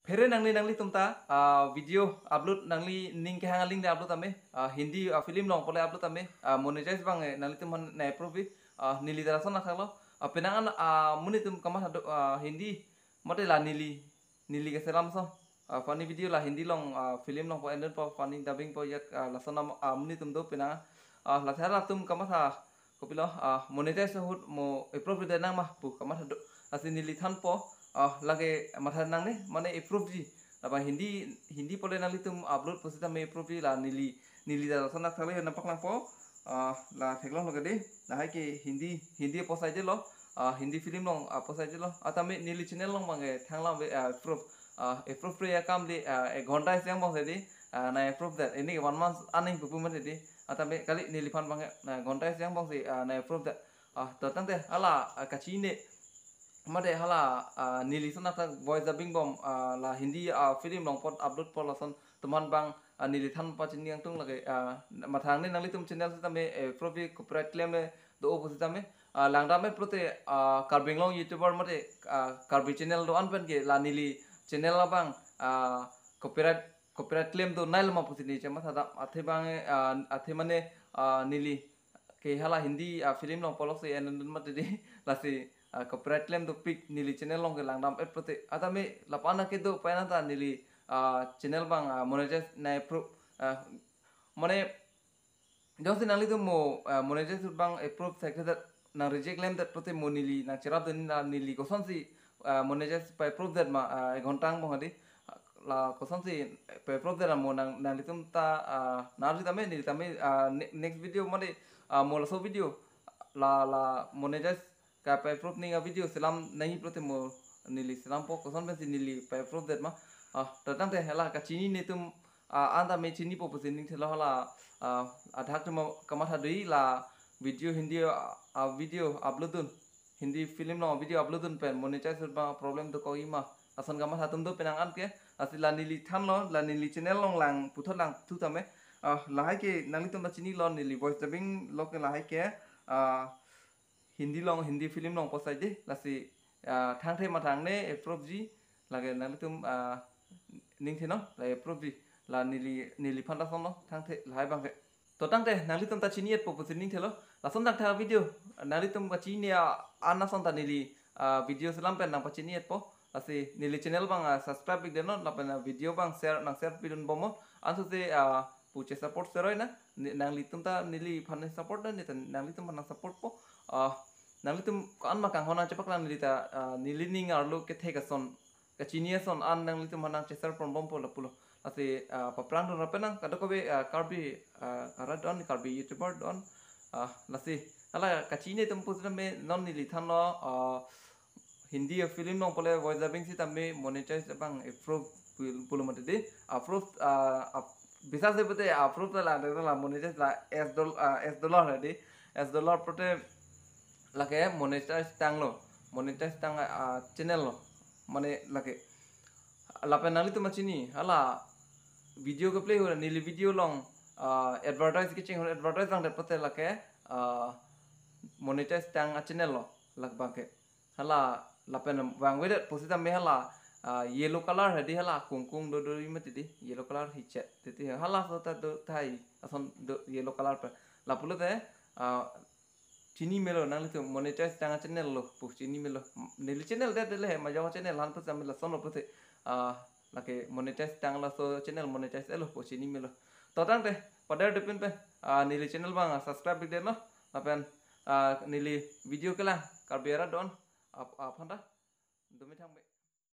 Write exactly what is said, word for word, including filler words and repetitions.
Phere nangli nanglitum ta, ah, video upload nangli ning kehang aling de upload tame, ah, Hindi, ah, film along pule upload tame, ah, monetize abang, eh, nanglitum aphan nang-approve, ah, neli ta lason akhak lo, ah, penang an, ah, amonit atum kamatha do, ah, Hindi, mate la neli, neli keselam ason, ah, funny video la Hindi along, ah, film along po, endon po, funny dubbing po, ajat, ah, lason am-, ah, amonit atum do penang, ah, la thera atum kamatha, kopilo, ah, monetize ahut mo approve de nang ma pu kamatha do. Lasi neli thanpo, ah, lake matha nangne, mane approve ji. Labang Hindi, Hindi pule nanglitum upload pusitame approve ji, la neli, neli ta lason akhak le nangpaklangpo, ah, la theklonglo ke de. Lahai ke Hindi, Hindi apo saije lo, ah, Hindi film along apo saije lo. Atame neli channel along abang ke thanglang ave, ah, approve. Ah, approve pre akam de, ah, ek ghonta isi angbong si de, ah, nang-approve det. Ini one month aning pupu mate de. Atame kali neliphan abang ke, ah, ghonta isi angbong si, ah, nang-approve det. Ah, to tangte hala, ah, kachini mate hala, ah, neli lason akhak voice dubbing bom, ah, la Hindi, ah, film along pot upload po lason atum aphan abang, ah, neli than pachini angtung lake, ah, matha nangne nanglitum channel sitame, eh, approve copyright claim, eh, do pusitame, ah, langdam, eh, pulote, ah, Karbi Anglong YouTuber mate, ah, Karbi channel do-an pen ke la neli channel abang, ah, copyright, copyright claim do nai lo ma pusi neli chematha dam, athe abang, eh, ah, athe mane, ah, neli ke hala Hindi, ah, film along polok si endon mate de, lasi, ah, copyright claim dopik, neli channel along ke langdam-et pulote. Atame lapu-an kedo pai nang ta neli, ah, channel abang, ah, monetize nang-approve, ah, mane jongsi nanglitum mo, ah, monetize ahut abang approve thekthedet, nang-reject klemdet pulote mo neli nangcherap dun, la neli kosonsi, ah, monetize pa-approve det ma, ah, ek ghonta angbong hadi. La kosonsi pa-approve det mo nang, nanglitum ta, ah, nang-arju tame, neli tame, ah, ne-, next video mate, ah, mo laso video la, la monetize ka-approve ning avideo selam nangji pulote mo neli selampo, koson pensi neli pa-approve det ma. Ah, to tangte hala kachini netum, ah, an tame chinipo pusi ning thelo hala, ah, adhak atum kamatha do-i la video Hindi, ah, video upload dun, Hindi film along video upload dun pen monetize ahut abang problem dokok-i ma, lason kamatha atum do penang an ke. Lasi la neli thanlo, la neli channel along lang puthot lang thu tame. Ah, lahai ke nanglitum ta chinilo, neli voice dubbing lo ke lahai ke, ah, Hindi along, Hindi film along po saije, lasi, ah, thangthe matha nangne approve ji, lake nanglitum, ah, ning thenon, la approve ji, la neli, neliphan ta lasonlo, thangthe lahai abang ke. To tangte nanglitum ta chini-etpo pusi ning thelo, lason tangte video, nanglitum kachini a-, an ason ta neli, ah, video selam pen nangpachini-etpo, lasi neli channel abang, ah, subscribe pik detnon, lapen, ah, video abang share, nang-share pidun bomnon, ansose, ah, pu che-support seroi nang, ne-, nanglitum ta neliphan support nang, ne ta nanglitum aphan nang-support po. Ah, nanglitum ko-an ma kanghon nangchepaklang neli ta, ah, neli ning arlo kethek ason, kachini ason an nanglitum aphan nang che-share pon bompo lapulo. Lasi, ah, paprang dun ra penang, kadokave, ah, Karbi, ah, arat don, Karbi YouTuber don. Ah, lasi, hala kachini atum pusitame non neli thanlo, ah, Hindi a-film along pule voice dubbing sitame monetize abang approve pul-, pulo mate de. Approve, ah, ap-, bisas se pute approve ta la, ta la monetize la S dol-, ah, S dollar hadi. S dollar pute lake monetize tanglo. Monetize tang, ah, channel lo. Mane lake. Lapen nanglitum ta chini, hala video ke-play ahut neli video along, ah, advertise kecheng ahut advertise tangdet pute lake, ah, monetize tang a-channel lo, lake abang ke. Hala lapen vangvedet pusitame hala, ah, yellow color hadi hala kungkung do do-i mati di, yellow color hichet titi halaso ta do thai, ason do yellow color pen. Lapulote, ah, chini melo nanglitum monetize tang a-channel lo pu chini melo. Neli channel det det le he, majok channel han pusitame lasonlo pute, ah, lake monetize tang laso channel monetize etlo pu chini melo. To tangte, pader depin pen, ah, neli channel abang, ah, subscribe pik detnon. Lapen, ah, neli video kelang Karbi arat don ap-, aphan ta. Dumi thangbe.